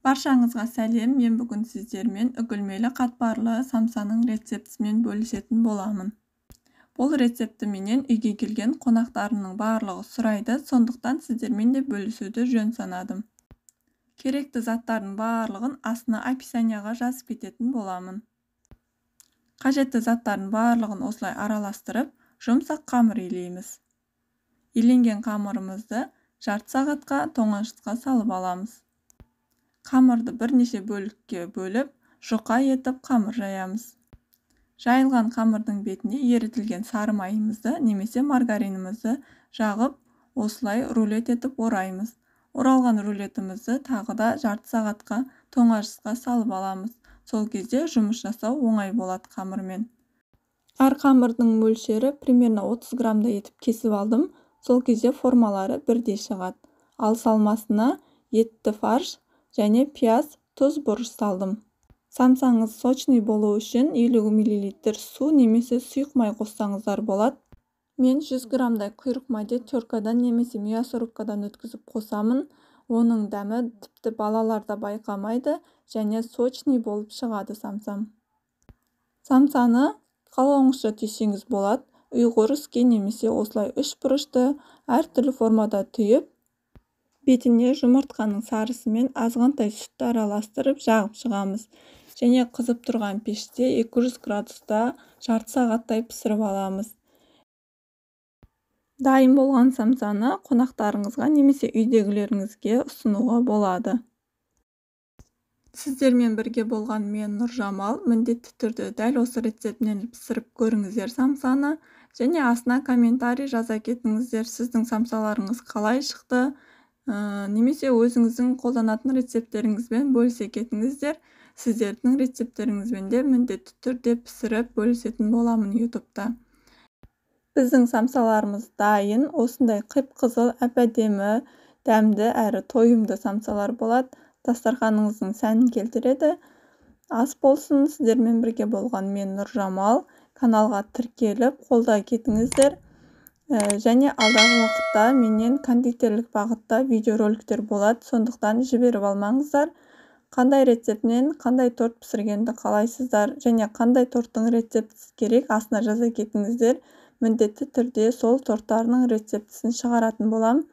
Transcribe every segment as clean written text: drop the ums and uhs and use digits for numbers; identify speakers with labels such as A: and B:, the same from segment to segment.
A: Баршаңызға сәлем. Мен бүгін сіздермен үгілмелі қатпарлы самсаның рецептісімен бөлісетін боламын. Бұл рецепті менен үйге келген қонақтарымның барлығы сұрайды, сондықтан сіздермен де бөлісуді жөн санадым. Керекті заттардың барлығын астына описанияға жазып кететін боламын. Қажетті заттардың барлығын осылай араластырып, жұмсақ қамыр илейміз. Иленген қамырымызды жарты сағатқа тоңазытқышқа салып аламыз. Қамырды бірнеше бөлікке бөліп, жұқа етіп қамыр жаямыз. Жайылған қамырдың бетіне ерітілген сары майымызды немесе маргаринімізді жағып, осылай рулет етіп ораймыз. Оралған рулетімізді тағы да жарты сағатқа тоңазытқышқа салып аламыз. Сол кезде жұмыс жасау оңай болады қамырмен. Әр қамырдың мөлшері примерно 30 граммдай етіп кесіп алдым. Сол кезде формалары бірдей шығады. Ал салмасына етті фарш және пияз, тұз, бұрыш салдым. Самсаңыз сочный болу үшін 50 мл су немесе сұйық май қоссаңыздар болады. Мен 100 граммдай құйрық майды теркадан немесе мясорубкадан өткізіп қосамын. Оның дәмі тіпті балалар да байқамайды және сочный болып шығады самсам. Самсаны қалауыңызша түйсеңіз болады. Ұйғырский немесе осылай үш бұрышты әртүрлі формада түйіп, бетіне жұмыртқаның сарысымен азғантай сүтті араластырып жағып шығамыз. Және қызып тұрған пеште 200 градуста жарты сағаттай пісіріп аламыз. Дайын болған самсаны қонақтарыңызға немесе үйдегілеріңізге ұсынуға болады. Сіздермен бірге болған мен Нұржамал. Міндетті түрде дәл осы рецептінен пісіріп көріңіздер самсаны. Және астына комментарий жаза кетіңіздер, сіздің самсаларыңыз қалай шықты, немесе өзіңіздің қолданатын рецепттеріңізбен бөлісе кетіңіздер. Сіздердің рецепттеріңізбен де міндетті түрде пісіріп бөлісетін боламын YouTube'та. Біздің самсаларымыз дайын. Осындай қып-қызыл, әп-әдемі, дәмді әрі тойымды самсалар болады. Дастарханыңыздың сәнін келтіреді. Ас болсын. Сіздермен бірге болған мен Нұржамал. Каналға тіркеліп, қолдай кетіңіздер. Және алдағы уақытта менен кондитерлік бағытта видеороликтер болады, сондықтан жіберіп алмаңыздар. Қандай рецептінен қандай торт пісіргенді қалайсыздар және қандай торттың рецептісі керек, астына жаза кетіңіздер. Міндетті түрде сол торттардың рецептісін шығаратын болам.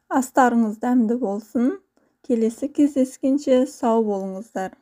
A: Астарыңыз дәмді болсын. Келесі кездескенше сау болыңыздар.